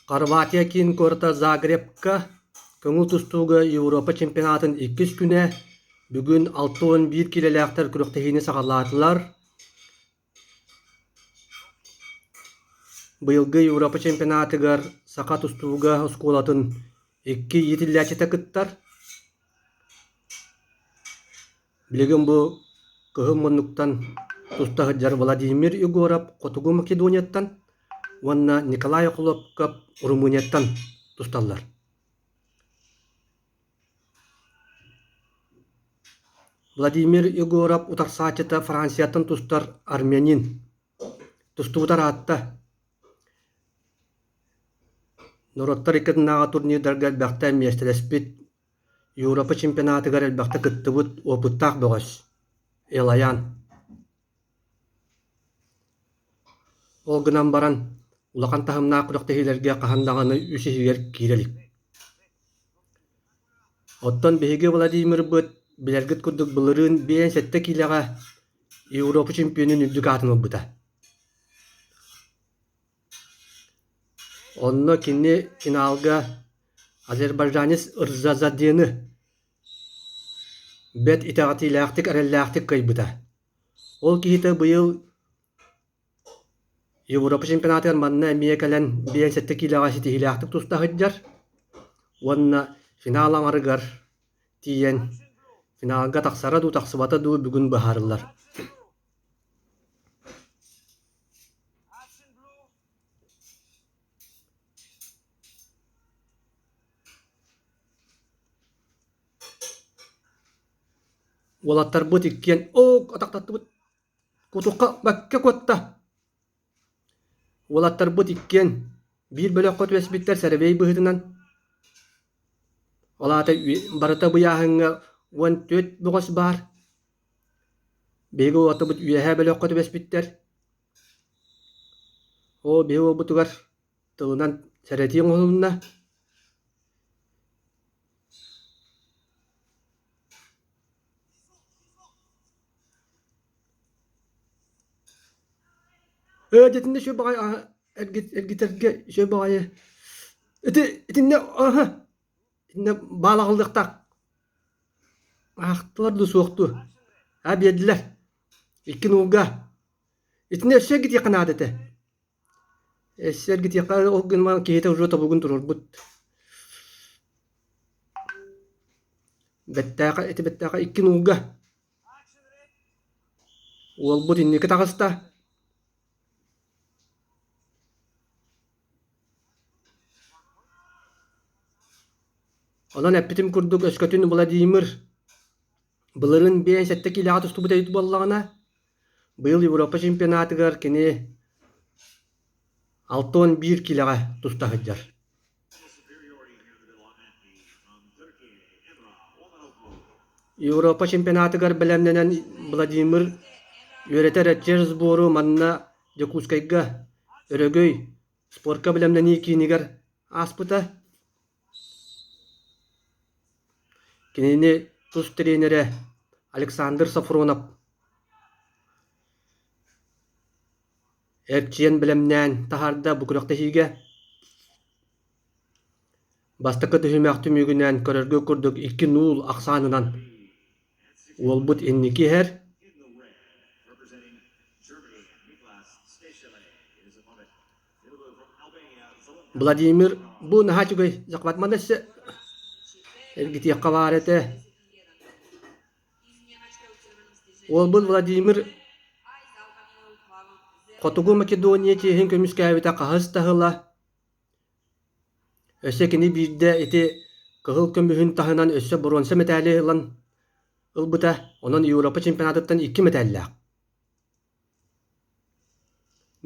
Хорватия киин куората Загребка көҥүл тустууга Европа чемпионатын иккис күнэ бүгүн 61 киилэлээхтэр күрэхтэһиини саҕалаатылар. Быйылгы Европа чемпионатыгар саха тустууга оскуолатын икки иитиллээччитэ кыттар. Билигин бу кыһыл муннуктан туста сылдьар Владимир Егоров Хотугу Македонияттан уонна Николай Охлопков Румынияттан тусталлар. Владимир Егоров утарсааччыта Францияттан тустар армянин. Тустубута ыраатта. Норуоттар икки ардынааҕы турнирдарга элбэхтэ миэстэлэспит Европа чемпионатыгар элбэхтэ кыттыбыт опыттаах бөҕөс Элаян. Ол гынан баран, улахан таһымнаах күрэхтэһиилэргэ хаһан даҕаны үс иһигэр киирэ илик. Оттон биһиги Владимирбыт, билэргит курдук былырыын 57 киилэҕэ Европа чемпионун үрдүк аатын ылбыта. Онно кини финалга азербайджанец Рзазадины бэрт итэҕэтиилээхтик, эрэллээхтик кыайбыта. Ол киһитэ быйыл Европа чемпионатыгар манна эмиэ кэлэн 57 киилэҕэ ситиһиилээхтик туста сылдьар уонна финал аҥарыгар тиийэн финалга тахсара дуу, тахсыбата дуу бүгүн быһаарыллар. Уолаттарбыт иккиэн оо атахтаттыбыт кутукка бэккэ куотта Уолаттарбыт иккиэн биир бөлөххө түбэспиттэр сэрэбиэй быһыытынан. Ол аата барыта быйааһыҥҥа 14 бөҕөс баар. Биһиги уолаттарбыт үөһээ бөлөххө түбэспиттэр. Ол биһиги уолбутугар тылынан сэрэтии оҥоһулунна. Ээ дьэтиннэ үчүгэй баҕайы эргит эргитэргэ үчүгэй баҕайы ити итиннэ аһа итиннэ баалаҕыллыахтаах аахтылар дуу суох дуу аа биэрдилэр икки нуулга итиннэ өссө эргитиэххэ наада этэ өссө эргитиэххэ ол гынан киһитэ уже тобугун туруорбут бэттээхэ ити бэттээхэ икки нуулга Уолбут инники таҕыста. Онон эппитим курдук өскөтүн Владимир былырыын 57 киилэҕэ тустубут эбит буоллаҕына, быйыл Европа чемпионатыгар кини 61 киилэҕэ туста сылдьар. Европа чемпионатыгар бэлэмнэнэн Владимир үөрэтэр эрчийэр сбору манна Дьокуускайга Өрөгөй спорка бэлэмнэнии киинигэр ааспыта. Кинини тус тренерэ Александр Сафронов Эрчийэн бэлэмнээн таһаарда бу күрэхтэһиигэ. Бастакы түһүмэх түмүгүнэн көрөргө курдук икки нуул ахсаанынан уолбут инники иһэр. Владимир бу наһаа үчүгэй захват манна өссө эргитиэххэ баар этэ. Уолбут Владимир Хотугу Македония чиэһин көмүскээбитэ хаһыс да сыла. Өссө кини биирдэ ити кыһыл көмүһүн таһынан өссө боруонса мэтээли ылан ылбыта, онон Европа чемпионатыттан икки мэтээллээх.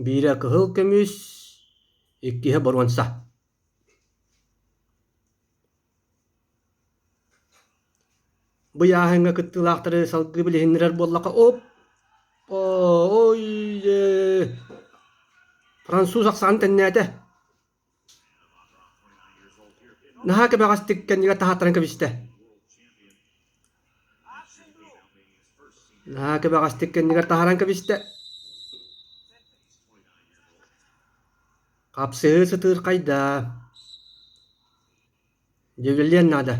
Биирэ кыһыл көмүс, иккиһэ боруонса. Бу ыйааһыҥҥа кыттыылаахтары салгыы билиһиннэрэр буоллахха, оп ой француз ахсаанын тэннээтэ. Наһаа кэбэҕэстик кэннигэр таһааттаран кэбистэ. Наһаа кэбэҕэстик кэннигэр таһааран кэбистэ. Хапсыһыы сытыырхайда, дьүрүллүөн наада.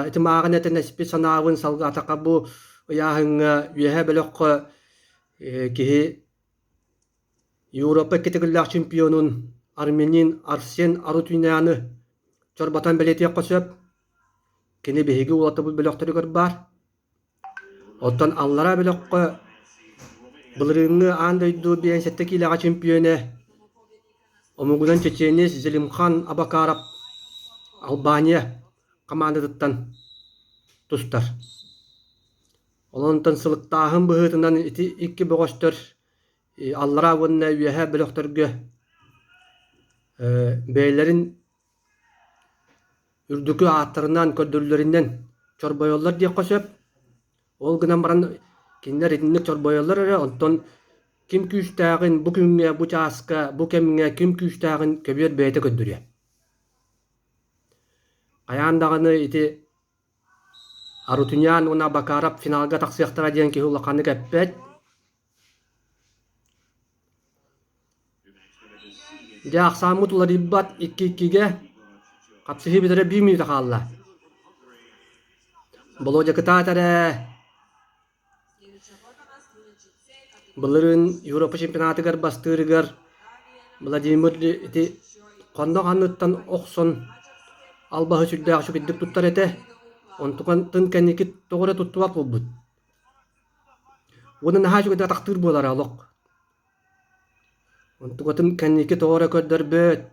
Ити мааҕын этэн эспит санаабын салҕаатахха бу ыйааһыҥҥа үөһээ бөлөххө киһи Европа икки төгүллээх чемпионун армянин Арсен Арутюняны чорботон бэлиэтиэххэ сөп. Кини биһиги уолаттарбыт бөлөхтөрүгэр баар. Оттон аллараа бөлөххө былырыыҥҥы аан дойду 57 киилэҕэ чемпиона омугунан чеченец Зелимхан Абакаров Албания хамаандатыттан тустар. Онтон сылыктааһын быһыытынан ити икки бөҕөстөр аллараа уонна үөһээ бөлөхтөргө бэйэлэрин үрдүкү ааттарынан, көрдөрүүлэринэн чорбойоллор диэххэ сөп. Ол гынан баран кинилэр итинник чорбойоллор эрэ, онтон ким күүстээҕин бу күҥҥэ, бу чааска, бу кэмҥэ ким күүстээҕин көбүөр бэйэтэ көрдөрүө. Хайаан даҕаны ити Арутюнян уонна Бакаров финалга тахсыахтара диэн киһи улаханнык эппэт. Дьэ, ахсааммыт уларыйбат икки-иккигэ хапсыһыы бүтэрэ биир мүнүүтэ хаалла. Болуодьа кытаат эрэ. Былырыын Европа чемпионатыгар бастыырыгар Владимир ити хоннох анныттан охсон албаһы сүрдээх үчүгэйдик туттар этэ. Онтукатын кэнники тоҕо эрэ туттубат буолбут. Уонна наһаа үчүгэйдик атахтыыр буолара олох. Онтукатын кэнники тоҕо эрэ көрдөрбөт.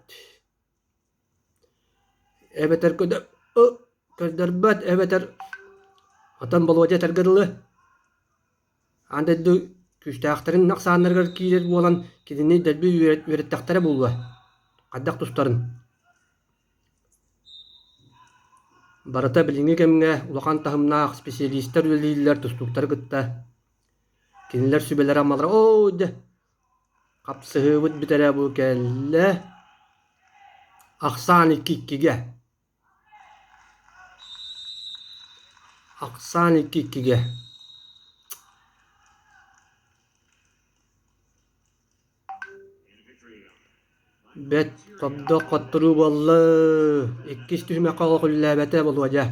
Эбэтэр көрдөрбөт, эбэтэр отон Болуодьа этэргэ дылы аан дойду күүстээхтэрин ахсааннарыгар киирэр буолан кинини дэлби үөрэттэхтэрэ буолуо, хайдах тустарын. Барыта билиҥҥи кэмҥэ улахан таһымнаах специалистар үлэлииллэр тустууктары кытта. Кинилэр сүбэлэрэ-амалара оо дьэ хапсыһыыбыт бүтэрэ бу кэллэ. Ахсаан икки-иккигэ. Ахсаан икки-иккигэ. Бэт хобдох хотторуу буолла. Иккис түһүмэххэ олох үлэлээбэтэ Болуодьа.